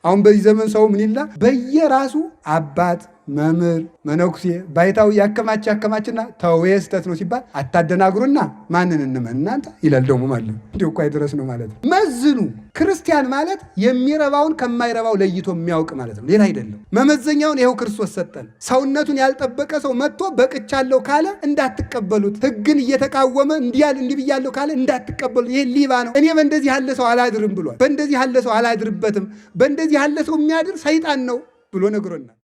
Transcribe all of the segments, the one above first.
አሁን በዚህ ዘመን ሰው ምን ይላል? በየራሱ አባት፣ መምህር፣ መነኩሴ፣ ባይታዊ ያከማች ያከማችና ተው ስህተት ነው ሲባል አታደናግሩና ማንን እንመን እናንተ ይላል ደግሞ ማለት ነው። እንዲሁ እኮ አይድረስ ነው ማለት ነው። መዝኑ። ክርስቲያን ማለት የሚረባውን ከማይረባው ለይቶ የሚያውቅ ማለት ነው፣ ሌላ አይደለም። መመዘኛውን ይኸው ክርስቶስ ሰጠን። ሰውነቱን ያልጠበቀ ሰው መጥቶ በቅቻለሁ ካለ እንዳትቀበሉት፣ ሕግን እየተቃወመ እንዲያል እንዲህ ብያለሁ ካለ እንዳትቀበሉት፣ ይሄ ሊባ ነው። እኔ በእንደዚህ ያለ ሰው አላድርም ብሏል። በእንደዚህ ያለ ሰው አላድርበትም፣ በእንደዚህ ያለ ሰው የሚያድር ሰይጣን ነው ብሎ ነግሮናል።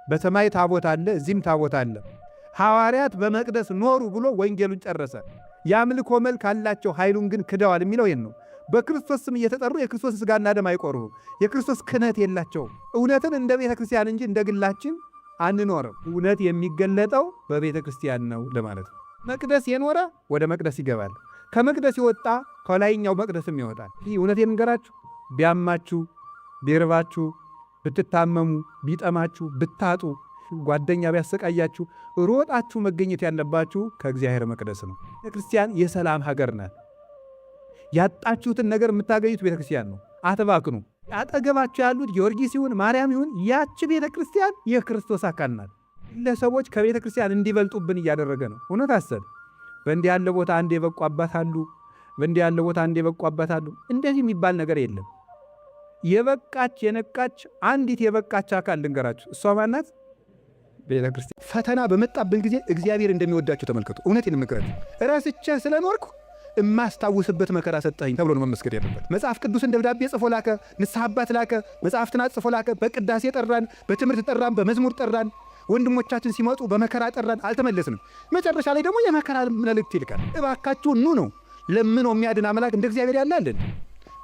በሰማይ ታቦት አለ፣ እዚህም ታቦት አለ። ሐዋርያት በመቅደስ ኖሩ ብሎ ወንጌሉን ጨረሰ። የአምልኮ መልክ አላቸው፣ ኃይሉን ግን ክደዋል የሚለው ይህን ነው። በክርስቶስ ስም እየተጠሩ የክርስቶስን ሥጋና ደም አይቆርቡም። የክርስቶስ ክህነት የላቸውም። እውነትን እንደ ቤተ ክርስቲያን እንጂ እንደ ግላችን አንኖርም። እውነት የሚገለጠው በቤተ ክርስቲያን ነው ለማለት ነው። መቅደስ የኖረ ወደ መቅደስ ይገባል። ከመቅደስ የወጣ ከላይኛው መቅደስም ይወጣል። ይህ እውነት የምንገራችሁ ቢያማችሁ፣ ቢርባችሁ፣ ብትታመሙ፣ ቢጠማችሁ፣ ብታጡ፣ ጓደኛ ቢያሰቃያችሁ ሮጣችሁ መገኘት ያለባችሁ ከእግዚአብሔር መቅደስ ነው። ቤተክርስቲያን የሰላም ሀገር ናት። ያጣችሁትን ነገር የምታገኙት ቤተክርስቲያን ነው። አትባክኑ። አጠገባችሁ ያሉት ጊዮርጊስ ይሁን ማርያም ይሁን ያች ቤተክርስቲያን የክርስቶስ አካል ናት። ግለሰቦች ከቤተ ክርስቲያን እንዲበልጡብን እያደረገ ነው። እውነት አሰብ በእንዲህ ያለ ቦታ አንድ የበቁ አባት አሉ፣ በእንዲህ ያለ ቦታ አንድ የበቁ አባት አሉ። እንደዚህ የሚባል ነገር የለም። የበቃች የነቃች አንዲት የበቃች አካል ልንገራችሁ። እሷ ማናት? ቤተ ክርስቲያን። ፈተና በመጣብን ጊዜ እግዚአብሔር እንደሚወዳቸው ተመልከቱ። እውነቴን የምነግራችሁ እረስቼ ስለኖርኩ እማስታውስበት መከራ ሰጠኸኝ ተብሎ ነው መመስገን ያለበት። መጽሐፍ ቅዱስን ደብዳቤ ጽፎ ላከ፣ ንስሐ አባት ላከ፣ መጽሐፍትን ጽፎ ላከ። በቅዳሴ ጠራን፣ በትምህርት ጠራን፣ በመዝሙር ጠራን። ወንድሞቻችን ሲመጡ በመከራ ጠራን፣ አልተመለስንም። መጨረሻ ላይ ደግሞ የመከራ መልእክት ይልካል። እባካችሁ ኑ ነው። ለምኖ የሚያድን አምላክ እንደ እግዚአብሔር ያለ አለን?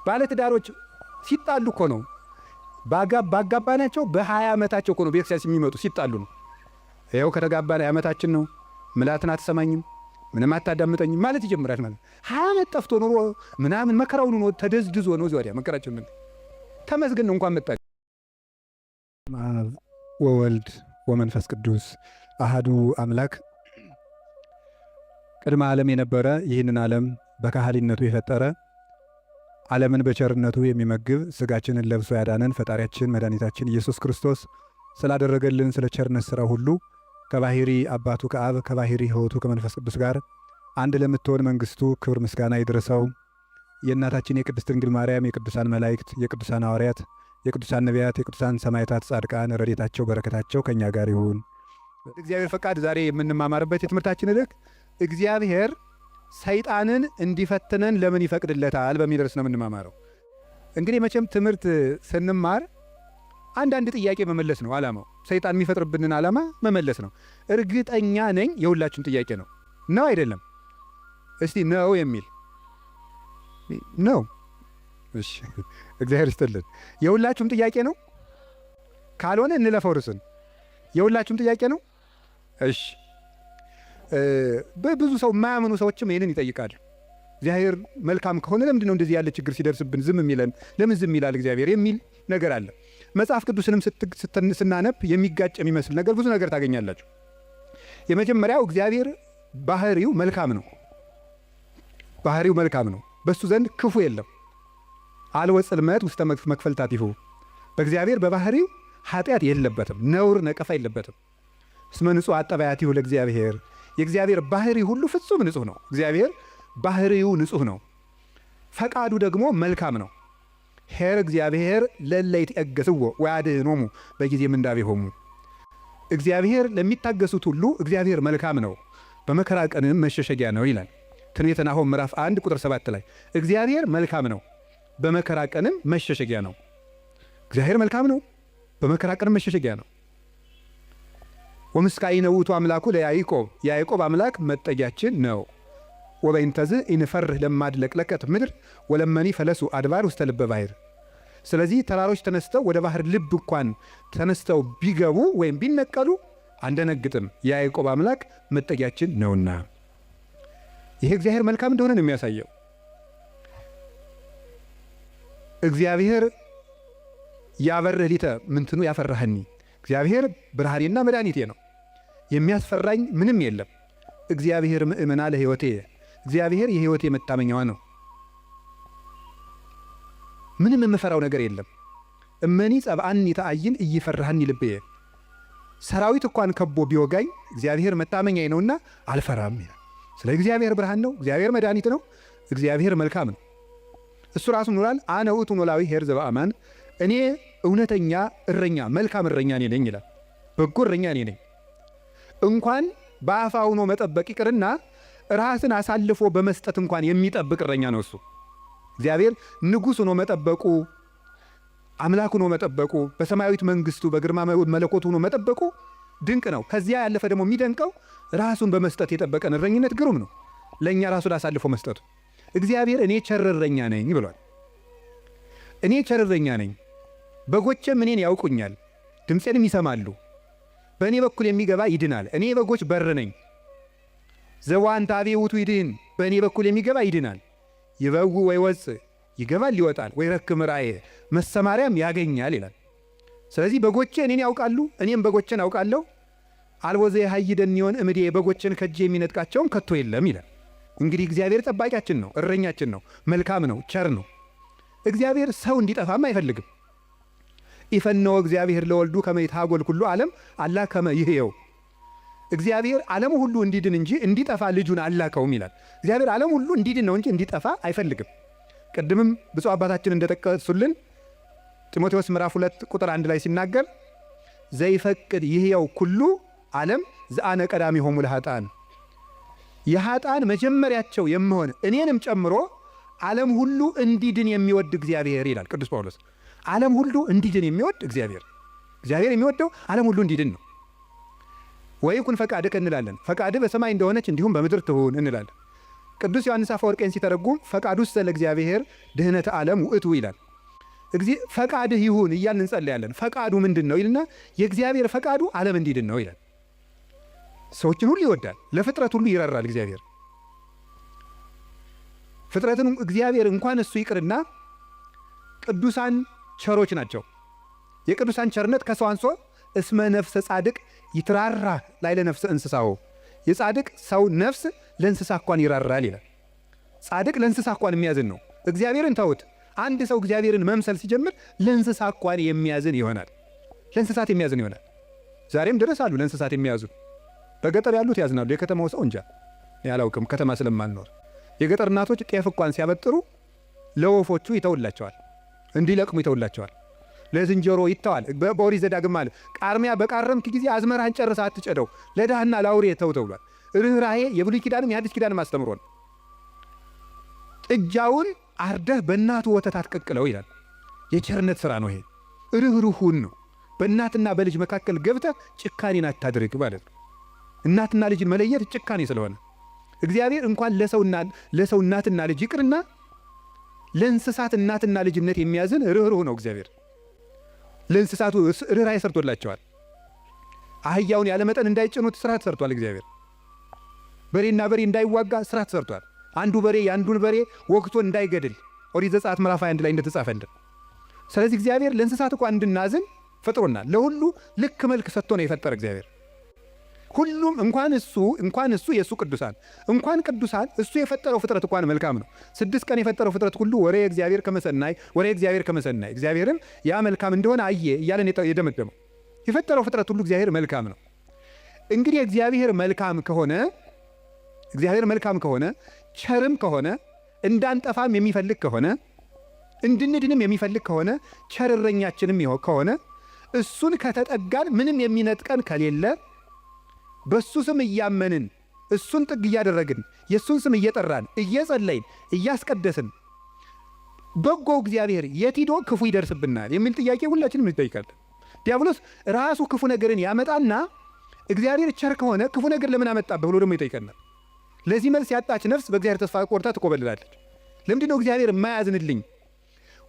ባለትዳሮች ሲጣሉ እኮ ነው ባጋባናቸው በ20 ዓመታቸው እኮ ነው ቤተክርስቲያን የሚመጡ ሲጣሉ ነው። ይኸው ከተጋባን ዓመታችን ነው፣ ምላትን አትሰማኝም፣ ምንም አታዳምጠኝም ማለት ይጀምራል። ማለት 20 ዓመት ጠፍቶ ኑሮ ምናምን መከራውን ኑሮ ተደዝድዞ ነው እዚህ ወዲያ መከራችን ምን ተመስገን ነው እንኳን መጣ። አብ ወወልድ ወመንፈስ ቅዱስ አሃዱ አምላክ። ቅድመ ዓለም የነበረ ይህንን ዓለም በካህሊነቱ የፈጠረ ዓለምን በቸርነቱ የሚመግብ ስጋችንን ለብሶ ያዳነን ፈጣሪያችን መድኃኒታችን ኢየሱስ ክርስቶስ ስላደረገልን ስለ ቸርነት ሥራ ሁሉ ከባሕሪ አባቱ ከአብ ከባሕሪ ሕይወቱ ከመንፈስ ቅዱስ ጋር አንድ ለምትሆን መንግሥቱ ክብር ምስጋና ይድረሰው። የእናታችን የቅድስት ድንግል ማርያም፣ የቅዱሳን መላእክት፣ የቅዱሳን ሐዋርያት፣ የቅዱሳን ነቢያት፣ የቅዱሳን ሰማዕታት፣ ጻድቃን ረድኤታቸው በረከታቸው ከእኛ ጋር ይሁን። እግዚአብሔር ፈቃድ ዛሬ የምንማማርበት የትምህርታችን ርዕስ እግዚአብሔር ሰይጣንን እንዲፈትነን ለምን ይፈቅድለታል በሚል ርዕስ ነው የምንማማረው። እንግዲህ መቼም ትምህርት ስንማር አንዳንድ ጥያቄ መመለስ ነው ዓላማው። ሰይጣን የሚፈጥርብንን ዓላማ መመለስ ነው። እርግጠኛ ነኝ የሁላችሁም ጥያቄ ነው። ነው አይደለም? እስቲ ነው የሚል ነው። እሺ፣ እግዚአብሔር ይስጥልን። የሁላችሁም ጥያቄ ነው። ካልሆነ እንለፈው ርዕሱን። የሁላችሁም ጥያቄ ነው። እሺ፣ በብዙ ሰው የማያምኑ ሰዎችም ይህንን ይጠይቃሉ። እግዚአብሔር መልካም ከሆነ ለምንድን ነው እንደዚህ ያለ ችግር ሲደርስብን ዝም የሚለን? ለምን ዝም ይላል እግዚአብሔር የሚል ነገር አለ። መጽሐፍ ቅዱስንም ስናነብ የሚጋጭ የሚመስል ነገር ብዙ ነገር ታገኛላችሁ። የመጀመሪያው እግዚአብሔር ባህሪው መልካም ነው። ባህሪው መልካም ነው። በሱ ዘንድ ክፉ የለም። አልወ ጽልመት ውስተ መክፈልታቲሁ። በእግዚአብሔር በባህሪው ኃጢአት የለበትም፣ ነውር ነቀፋ የለበትም። እስመ ንጹሕ አጠባያቲሁ ለእግዚአብሔር። የእግዚአብሔር ባህሪ ሁሉ ፍጹም ንጹሕ ነው። እግዚአብሔር ባህሪው ንጹሕ ነው። ፈቃዱ ደግሞ መልካም ነው። ኄር እግዚአብሔር ለእለ ይትዔገሥዎ ወያድኅኖሙ በጊዜ ምንዳቤሆሙ። እግዚአብሔር ለሚታገሱት ሁሉ እግዚአብሔር መልካም ነው፣ በመከራ ቀንም መሸሸጊያ ነው ይላል ትንቢተ ናሆም ምዕራፍ 1 ቁጥር 7 ላይ እግዚአብሔር መልካም ነው፣ በመከራ ቀንም መሸሸጊያ ነው። እግዚአብሔር መልካም ነው፣ በመከራ ቀንም መሸሸጊያ ነው። ወምስካይነ ውእቱ አምላኩ ለያዕቆብ፣ የያዕቆብ አምላክ መጠጊያችን ነው። ወበይንተዝ ኢንፈርህ ለማድለቅለቀት ምድር ወለመኒ ፈለሱ አድባር ውስተ ልበ ባሕር። ስለዚህ ተራሮች ተነስተው ወደ ባህር ልብ እንኳን ተነስተው ቢገቡ ወይም ቢነቀሉ አንደነግጥም፣ የያዕቆብ አምላክ መጠጊያችን ነውና። ይሄ እግዚአብሔር መልካም እንደሆነ ነው የሚያሳየው። እግዚአብሔር ያበርህ ሊተ ምንትኑ ያፈራህኒ፣ እግዚአብሔር ብርሃኔና መድኃኒቴ ነው፣ የሚያስፈራኝ ምንም የለም። እግዚአብሔር ምእመና ለሕይወቴ፣ እግዚአብሔር የሕይወቴ መታመኛዋ ነው። ምንም የምፈራው ነገር የለም። እመኒ ጸብአኒ ተአይን ኢይፈርሃኒ ልብየ፣ ሰራዊት እንኳን ከቦ ቢወጋኝ እግዚአብሔር መታመኛዬ ነውና አልፈራም ይላል። ስለ እግዚአብሔር ብርሃን ነው፣ እግዚአብሔር መድኃኒት ነው፣ እግዚአብሔር መልካም ነው። እሱ ራሱ ኑራል አነ ውእቱ ኖላዊ ኄር ዘበአማን፣ እኔ እውነተኛ እረኛ መልካም እረኛ እኔ ነኝ ይላል። በጎ እረኛ እኔ ነኝ። እንኳን በአፋ ሆኖ መጠበቅ ይቅርና ራስን አሳልፎ በመስጠት እንኳን የሚጠብቅ እረኛ ነው እሱ። እግዚአብሔር ንጉሥ ሆኖ መጠበቁ፣ አምላክ ሆኖ መጠበቁ፣ በሰማያዊት መንግስቱ በግርማ መለኮቱ ሆኖ መጠበቁ ድንቅ ነው። ከዚያ ያለፈ ደግሞ የሚደንቀው ራሱን በመስጠት የጠበቀን እረኝነት ግሩም ነው። ለእኛ ራሱን አሳልፎ መስጠቱ። እግዚአብሔር እኔ ቸር እረኛ ነኝ ብሏል። እኔ ቸር እረኛ ነኝ፣ በጎቼም እኔን ያውቁኛል፣ ድምፄንም ይሰማሉ፣ በእኔ በኩል የሚገባ ይድናል። እኔ የበጎች በር ነኝ። ዘቦአ እንተ ኀቤየ ውእቱ ይድኅን፣ በእኔ በኩል የሚገባ ይድናል። ይበውእ ወይወፅእ፣ ይገባል ይወጣል፣ ወይረክብ ምርዓየ፣ መሰማሪያም ያገኛል ይላል። ስለዚህ በጎቼ እኔን ያውቃሉ፣ እኔም በጎቼን አውቃለሁ። አልቦ ዘየሐይደኒዮን እምእዴየ፣ በጎቼን ከእጄ የሚነጥቃቸውም ከቶ የለም ይላል። እንግዲህ እግዚአብሔር ጠባቂያችን ነው፣ እረኛችን ነው፣ መልካም ነው፣ ቸር ነው። እግዚአብሔር ሰው እንዲጠፋም አይፈልግም። ኢፈነወ እግዚአብሔር ለወልዱ ከመ ይትሐጎል ኩሉ ዓለም አላ ከመ ይህየው፣ እግዚአብሔር ዓለሙ ሁሉ እንዲድን እንጂ እንዲጠፋ ልጁን አላከውም ይላል። እግዚአብሔር ዓለሙ ሁሉ እንዲድን ነው እንጂ እንዲጠፋ አይፈልግም። ቅድምም ብፁዕ አባታችን እንደጠቀሱልን ጢሞቴዎስ ምዕራፍ 2 ቁጥር 1 ላይ ሲናገር ዘይፈቅድ ይህየው ኩሉ ዓለም ዘአነ ቀዳሚሆሙ ለኃጥአን፣ የኃጥአን መጀመሪያቸው የምሆን እኔንም ጨምሮ ዓለም ሁሉ እንዲድን የሚወድ እግዚአብሔር ይላል ቅዱስ ጳውሎስ። ዓለም ሁሉ እንዲድን የሚወድ እግዚአብሔር፣ እግዚአብሔር የሚወደው ዓለም ሁሉ እንዲድን ነው። ወይኩን ፈቃድከ እንላለን። ፈቃድህ በሰማይ እንደሆነች እንዲሁም በምድር ትሁን እንላለን። ቅዱስ ዮሐንስ አፈወርቄን ሲተረጉም ፈቃዱሰ ለእግዚአብሔር ድኅነተ ዓለም ውእቱ ይላል። ፈቃድህ ይሁን እያልን እንጸልያለን። ፈቃዱ ምንድን ነው ይልና የእግዚአብሔር ፈቃዱ ዓለም እንዲድን ነው ይላል። ሰዎችን ሁሉ ይወዳል፣ ለፍጥረት ሁሉ ይራራል እግዚአብሔር። ፍጥረትን እግዚአብሔር እንኳን እሱ ይቅርና ቅዱሳን ቸሮች ናቸው። የቅዱሳን ቸርነት ከሰው አንሶ እስመ ነፍሰ ጻድቅ ይትራራ ላዕለ ነፍሰ እንስሳው፣ የጻድቅ ሰው ነፍስ ለእንስሳ እንኳን ይራራል ይላል። ጻድቅ ለእንስሳ እንኳን የሚያዝን ነው። እግዚአብሔርን ተውት። አንድ ሰው እግዚአብሔርን መምሰል ሲጀምር ለእንስሳ እንኳን የሚያዝን ይሆናል። ለእንስሳት የሚያዝን ይሆናል። ዛሬም ድረስ አሉ ለእንስሳት የሚያዙ። በገጠር ያሉት ያዝናሉ። የከተማው ሰው እንጃ ያላውቅም፣ ከተማ ስለማልኖር። የገጠር እናቶች ጤፍ እንኳን ሲያበጥሩ ለወፎቹ ይተውላቸዋል፣ እንዲለቅሙ ይተውላቸዋል። ለዝንጀሮ ይተዋል። በኦሪት ዘዳግም አለ ቃርሚያ በቃረምክ ጊዜ አዝመራህን ጨርሰህ አትጨደው፣ ለድሃና ለአውሬ ተው ተብሏል። ርኅራሄ የብሉይ ኪዳንም የሐዲስ ኪዳንም አስተምሮን። ጥጃውን አርደህ በእናቱ ወተት አትቀቅለው ይላል። የቸርነት ስራ ነው ይሄ። ርኅሩሁን ነው። በእናትና በልጅ መካከል ገብተህ ጭካኔን አታድርግ ማለት ነው። እናትና ልጅን መለየት ጭካኔ ስለሆነ እግዚአብሔር እንኳን ለሰው እናትና ልጅ ይቅርና ለእንስሳት እናትና ልጅነት የሚያዝን ርኅሩህ ነው እግዚአብሔር። ለእንስሳቱ ርኅራኄ ሰርቶላቸዋል። አህያውን ያለመጠን እንዳይጭኑት ስርዓት ሰርቷል እግዚአብሔር። በሬና በሬ እንዳይዋጋ ስርዓት ሰርቷል። አንዱ በሬ የአንዱን በሬ ወግቶ እንዳይገድል ኦሪት ዘጸአት ምዕራፍ 21 ላይ እንደተጻፈልን። ስለዚህ እግዚአብሔር ለእንስሳት እንኳን እንድናዝን ፈጥሮናል። ለሁሉ ልክ መልክ ሰጥቶ ነው የፈጠረ እግዚአብሔር። ሁሉም እንኳን እሱ የእሱ ቅዱሳን እንኳን ቅዱሳን እሱ የፈጠረው ፍጥረት እንኳን መልካም ነው። 6 ቀን የፈጠረው ፍጥረት ሁሉ ወርእየ እግዚአብሔር ከመ ሠናይ፣ ወርእየ እግዚአብሔር ከመ ሠናይ፣ እግዚአብሔርም ያ መልካም እንደሆነ አየ እያለን የደመደመው የፈጠረው ፍጥረት ሁሉ እግዚአብሔር መልካም ነው። እንግዲህ እግዚአብሔር መልካም ከሆነ፣ ቸርም ከሆነ፣ እንዳንጠፋም የሚፈልግ ከሆነ፣ እንድንድንም የሚፈልግ ከሆነ፣ ቸር እረኛችንም ከሆነ፣ እሱን ከተጠጋን ምንም የሚነጥቀን ከሌለ፣ በሱ ስም እያመንን እሱን ጥግ እያደረግን የእሱን ስም እየጠራን እየጸለይን እያስቀደስን በጎ እግዚአብሔር የት ሂዶ ክፉ ይደርስብናል የሚል ጥያቄ ሁላችንም እንጠይቃለን። ዲያብሎስ ራሱ ክፉ ነገርን ያመጣና እግዚአብሔር ቸር ከሆነ ክፉ ነገር ለምን አመጣብህ ብሎ ደግሞ ይጠይቀናል። ለዚህ መልስ ያጣች ነፍስ በእግዚአብሔር ተስፋ ቆርጣ ትኮበልላለች። ለምንድን ነው እግዚአብሔር የማያዝንልኝ?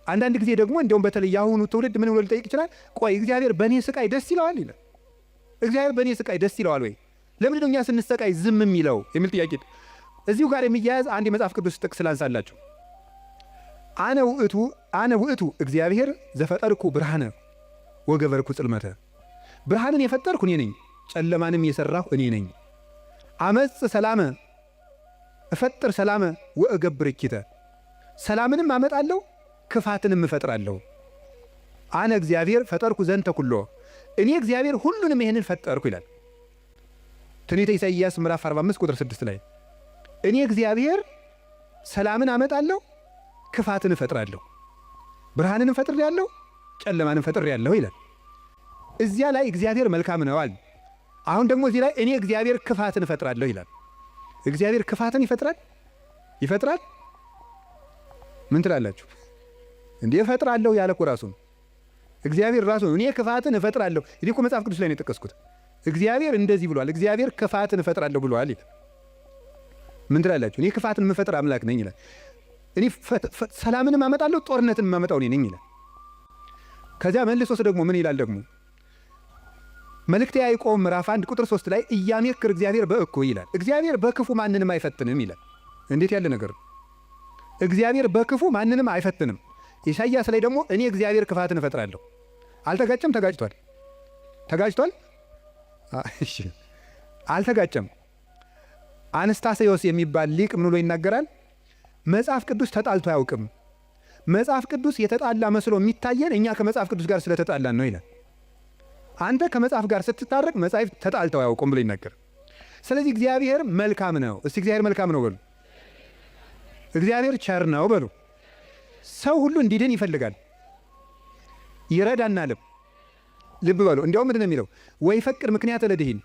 አንዳንድ ጊዜ ደግሞ እንዲያውም በተለይ የአሁኑ ትውልድ ምን ብሎ ሊጠይቅ ይችላል? ቆይ እግዚአብሔር በእኔ ስቃይ ደስ ይለዋል ይላል። እግዚአብሔር በእኔ ስቃይ ደስ ይለዋል ወይ? ለምንድን ነው እኛ ስንሰቃይ ዝም የሚለው የሚል ጥያቄ። እዚሁ ጋር የሚያያዝ አንድ የመጽሐፍ ቅዱስ ጥቅስ ላንሳላችሁ። አነ ውእቱ እግዚአብሔር ዘፈጠርኩ ብርሃነ ወገበርኩ ጽልመተ፣ ብርሃንን የፈጠርኩ እኔ ነኝ፣ ጨለማንም የሰራሁ እኔ ነኝ። አመጽእ ሰላመ፣ እፈጥር ሰላመ ወእገብር እኪተ፣ ሰላምንም አመጣለሁ ክፋትንም እፈጥራለሁ። አነ እግዚአብሔር ፈጠርኩ ዘንተ ኩሎ፣ እኔ እግዚአብሔር ሁሉንም ይህንን ፈጠርኩ ይላል። ትንቢተ ኢሳይያስ ምዕራፍ 45 ቁጥር 6 ላይ እኔ እግዚአብሔር ሰላምን አመጣለሁ፣ ክፋትን እፈጥራለሁ፣ ብርሃንን እፈጥሬአለሁ፣ ጨለማን እፈጥሬአለሁ ይላል። እዚያ ላይ እግዚአብሔር መልካም ነው አለ። አሁን ደግሞ እዚህ ላይ እኔ እግዚአብሔር ክፋትን እፈጥራለሁ ይላል። እግዚአብሔር ክፋትን ይፈጥራል ይፈጥራል? ምን ትላላችሁ? እንዴ እፈጥራለሁ ያለ እኮ ራሱ ነው። እግዚአብሔር ራሱ ነው እኔ ክፋትን እፈጥራለሁ። እኔ እኮ መጽሐፍ ቅዱስ ላይ ነው የጠቀስኩት። እግዚአብሔር እንደዚህ ብሏል፣ እግዚአብሔር ክፋትን እፈጥራለሁ ብሏል ይላል። ምን ትላላችሁ? እኔ ክፋትን የምፈጥር አምላክ ነኝ ይላል። እኔ ሰላምንም አመጣለሁ ጦርነትን የማመጣው እኔ ነኝ ይላል። ከዚያ መልሶስ ደግሞ ምን ይላል ደግሞ መልእክተ ያዕቆብ ምዕራፍ 1 ቁጥር 3 ላይ ኢያሜክር እግዚአብሔር በእኩይ ይላል። እግዚአብሔር በክፉ ማንንም አይፈትንም ይላል። እንዴት ያለ ነገር ነው! እግዚአብሔር በክፉ ማንንም አይፈትንም። ኢሳይያስ ላይ ደግሞ እኔ እግዚአብሔር ክፋትን እፈጥራለሁ። አልተጋጨም? ተጋጭቷል። ተጋጭቷል? እሺ፣ አልተጋጨም። አንስታሴዎስ የሚባል ሊቅ ምን ብሎ ይናገራል? መጽሐፍ ቅዱስ ተጣልቶ አያውቅም። መጽሐፍ ቅዱስ የተጣላ መስሎ የሚታየን እኛ ከመጽሐፍ ቅዱስ ጋር ስለተጣላን ነው ይላል። አንተ ከመጽሐፍ ጋር ስትታረቅ መጽሐፍ ተጣልተው አያውቁም ብሎ ይናገር። ስለዚህ እግዚአብሔር መልካም ነው። እስቲ እግዚአብሔር መልካም ነው በሉ። እግዚአብሔር ቸር ነው በሉ። ሰው ሁሉ እንዲድን ይፈልጋል፣ ይረዳናልም። ልብ በሉ። እንዲያውም ምንድን ነው የሚለው? ወይፈቅድ ምክንያት ለድሂን።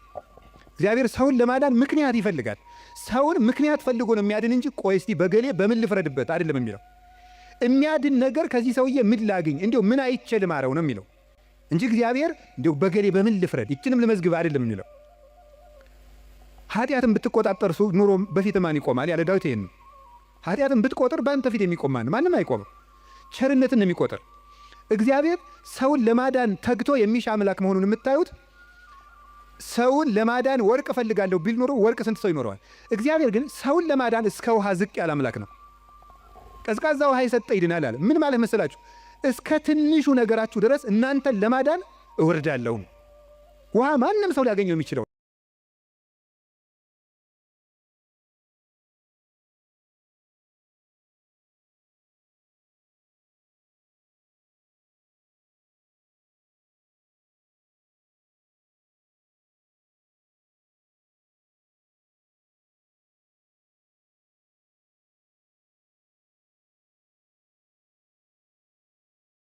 እግዚአብሔር ሰውን ለማዳን ምክንያት ይፈልጋል። ሰውን ምክንያት ፈልጎ ነው የሚያድን እንጂ ቆይ እስቲ በገሌ በምን ልፍረድበት አይደለም የሚለው። የሚያድን ነገር ከዚህ ሰውዬ ምን ላግኝ፣ እንዲያው ምን አይቼ ልማረው ነው የሚለው እንጂ እግዚአብሔር እንዲያው በገሌ በምን ልፍረድ ይችንም ልመዝግብ አይደለም የሚለው። ኃጢአትን ብትቆጣጠር ኑሮ በፊት ማን ይቆማል ያለ ዳዊት ይሄን ነው። ኃጢአትን ብትቆጥር በአንተ ፊት የሚቆም ማን? ማንም አይቆምም። ቸርነትን ነው የሚቆጥር። እግዚአብሔር ሰውን ለማዳን ተግቶ የሚሻ አምላክ መሆኑን የምታዩት ሰውን ለማዳን ወርቅ እፈልጋለሁ ቢል ኖሮ ወርቅ ስንት ሰው ይኖረዋል? እግዚአብሔር ግን ሰውን ለማዳን እስከ ውሃ ዝቅ ያለ አምላክ ነው። ቀዝቃዛ ውሃ የሰጠ ይድናል አለ። ምን ማለት መሰላችሁ? እስከ ትንሹ ነገራችሁ ድረስ እናንተን ለማዳን እወርዳለሁ። ውሃ ማንም ሰው ሊያገኘው የሚችለው